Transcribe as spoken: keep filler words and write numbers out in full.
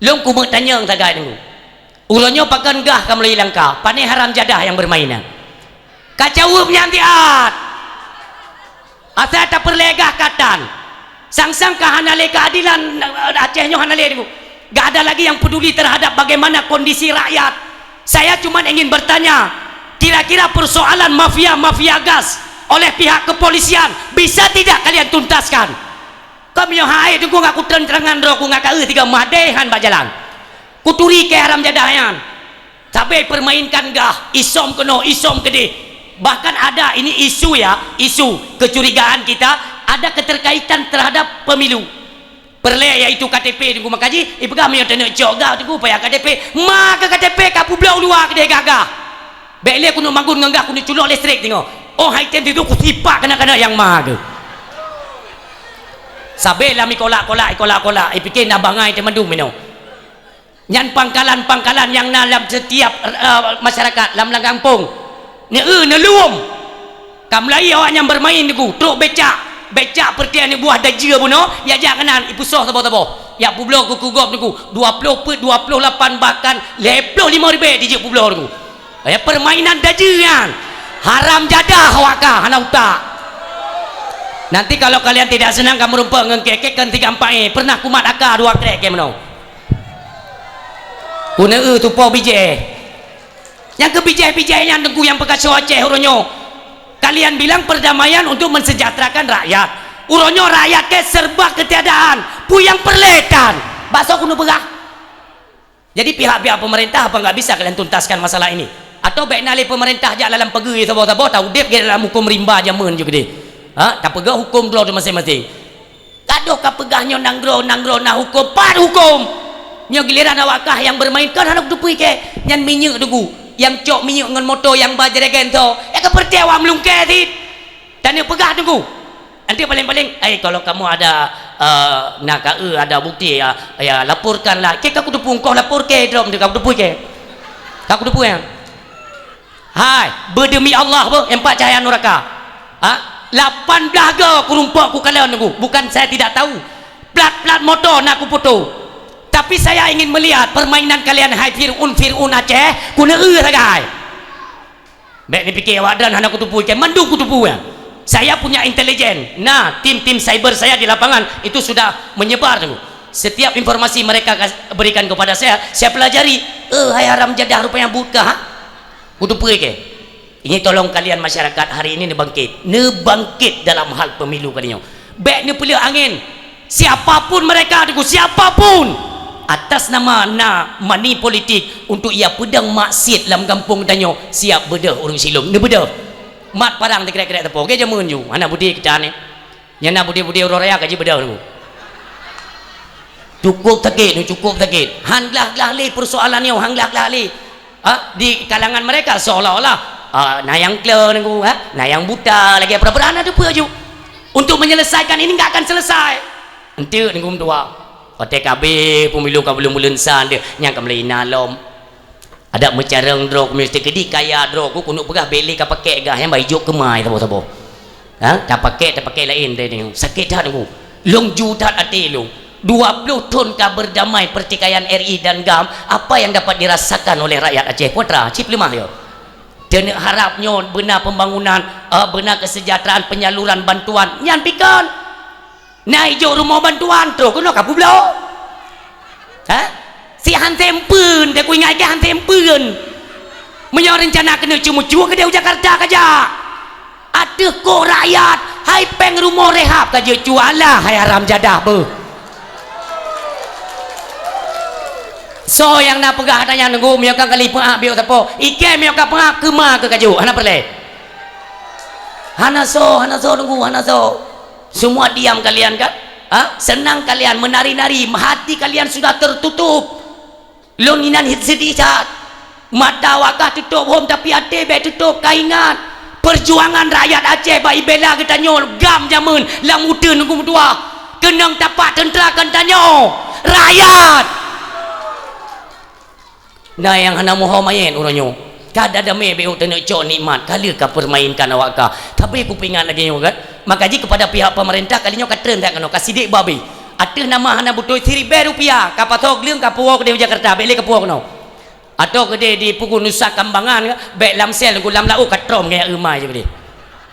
Lôn keumeung tanyong sagai deungoe. Uroe nyoe pakon gah ka mulai langka, pane haram jadah nyang beurmain nyan. Ka jaweueb nyan siat. Asai tapeureulée gah ka tan. Sang-sang ka hana lé keuadilan, eh, Aceh nyoe hana lé deungoe. Gak ada lagi yang peduli terhadap bagaimana kondisi rakyat. Saya cuma ingin bertanya, kira-kira persoalan mafia-mafia gas oleh pihak kepolisian bisa tidak kalian tuntaskan? Kami nyoe hai deungoe ngon ku terang-terangan droe ku ngon ka eu tiga madé han bak jalan. Kuturi keu haram jadah nyan. Sabe permainkan gah, isom keunoe, isom keudeh. Bahkan ada ini isu ya, isu kecurigaan kita, ada keterkaitan terhadap pemilu. Peureulée yaitu K T P deungoe makaji, ipeugah meunyoe taneuk cok gah deungoe payah K T P. Ma keu K T P ka peubloe luwa keudeh gah-gah. Bék lé keuneuk magun ngon gah keuneuk culok listrik deungoe. Oh hai tem tidu kusipak kana-kana nyang ma geuh. Sabe lam ikolak-kolak, ikolak-kolak, ipike na bangai teumandum minoe. Nyan pangkalan-pangkalan nyang na lam setiap, eh, masyarakat, lam, lam gampông. Neu-eu, neulum. Ka mulai awak nyan bermain deungoe, trok becak. Becak peureuté aneuk buah dajeu bunoe, ya jak keunan, ipeusoh saboh-saboh. Ya peubloe keu kugop deungoe, dua ploh peuet, dua ploh lapan, bahkan lhée ploh limong ribée dijeuet peubloe deungoe. Eh, permainan dajeu nyan. Haram jadah awak ka, hana utak. Nanti kalau kalian tidak senang kamu rumpok ngon kek-kek kan tiga empat eh. Pernah kumat aka dua krek ke meunoe. Kuneu tupo bijéh. Nyang keu bijéh-bijéh nyan deungoe nyang peukaso Aceh uroe nyoe. Kalian bilang perdamaian untuk mensejahterakan rakyat. Uroe nyoe rakyat ke serba ketiadaan. Peue nyang peureulée tan. Bakso kuneu peugah. Jadi pihak-pihak pemerintah apa nggak bisa kalian tuntaskan masalah ini? Atau bék na lé pemerintah jak lam pageue saboh-saboh, taudeb lé dalam huköm rimba jameun ju keudeh. Ha, tapeugah huköm droe teuh maséng-maséng. Gadoh ka peugah nyoe nanggroe, nanggroe na huköm, pat huköm? Nyoe giliran awak kah nyang bermain, kan hana kuteupeue kée. Nyan minyeuk deungoe, nyang cok minyeuk ngon moto nyang ba jeregen tho. Ya ka peureuté awak meulungkée cit. Taneuk peugah deungoe. Nanti paling-paling, "Eh, kalau kamu ada, eh, na ka eu, ada bukti, ya, ya, laporkanlah." Kée ka kuteupeue, engkau lapor kée, drop, ka kuteupeue kée. Ka kuteupeue, ya. Hai, beudemi Allah, beuh, empat cahaya nuraka. Ha? Lapan blah go kurumpok kukalon deungoe. Bukan saya tidak tahu. Plat-plat moto na kupoto. Tapi saya ingin melihat permainan kalian, hai Fir'aun, Fir'aun Aceh, kuneu sagai. Bék nipike awak dan hana kuteupeue, ikan mandum kuteupeue. Saya punya intelijen. Nah, tim-tim cyber saya di lapangan itu sudah menyebar tu. Setiap informasi mereka kas-, berikan kepada saya, saya pelajari. Eh, hai haram jadah rupanya buta, ha? Kuteupeue ke? Ini tolong kalian masyarakat hari ini neubangkit. Neubangkit dalam hal pemilu kali nyoe. Bék neupeuleueh angén. Siapapun mereka, deungoe, siapapun, atas nama na money politik untuk ia peudong maksiet lam gampông tanyoe, siap beudôh ureuëng silom, neubeudôh. Mat parang teukrek-krek teupô, gét jameun ju, hana budi kita ni. Nyang na budi-budi uroe raya ka jibeudôh deungoe. Cukup sakét, cukup sakét. Han glah-glah lé persoalan nyoe, han glah-glah lé. Ha, di kalangan mereka seolah-olah, ha, na nyang kle deungoe, ha, na nyang buta lagée peue-peue hana teupeue ju. Untuk menyelesaikan ini enggak akan selesai. Enteuk deungoe dua. Watée ka abéh pemilu ka buleuen-buleuen sa deuh, nyang ka mulai na lom. Adak meucarông droe ku meusti keudi kaya droe ku keuneuk peugah bék lé ka pakék gah nyang bai jok keumai saboh-saboh. Ha, tapakék, tapakék laén deh nyoe. Sakét that deungoe. Lôn ju that até lôn. Dua ploh thon ka berdamai pertikaian R I dan GAM, apa yang dapat dirasakan oleh rakyat Aceh? Putra, cit leumah yo. Teuneuk harap nyoe beuna pembangunan, eh, beuna kesejahteraan, penyaluran bantuan. Nyan pikon. Na ijok rumoh bantuan, troh keunoe ka peubloe. Ha? Si han sempeuen, teuku ingat ke han sempeuen. Meunyoe rencana keuneuk ceumeucue keudeh u Jakarta ka jak. Ateueh kok rakyat, hai péng rumoh rehab ka jeuet cue, alah, hai haram jadah beuh. Soe nyang na peugah ata nyang neugum, meunyoe ka kali peuak biok sapo. Ikei meunyoe ka peuak, keuma keu kajok, hana peureulée. Hana soe, hana soe deungoe, hana soe. Semua diam kalian kan? Ha? Senang kalian menari-nari, hati kalian sudah tertutup. Lôn inan sedih that. Mata awak kah tutôp hom, tapi até bék tutôp, ka ingat. Perjuangan rakyat Aceh bak ibela geutanyoe GAM jameun lam uteuen Teungku Meutuah. Keunong tapak teuntra kon tanyoe. Rakyat! Na nyang hana muho manyét uroe nyoe. Ka damé bék u teuneuk cok nikmat, ka lheueh ka permainkan awak ka. Tapi kupeuingat lagée nyoe kan. Maka jih kepada pihak pemerintah kali nyoe ka treun that keunoe, ka sidék babi. Ateueh nama hana beutôi siribèe rupiah, ka pasoe gleueng ka puwoe keudéh u Jakarta, bèk lé ka puwoe keunoe. Atau keudéh di Pugu Nusa Kambangan, bèk lam sel, nunggu lam laôt ka trom gaya eumai je keudéh.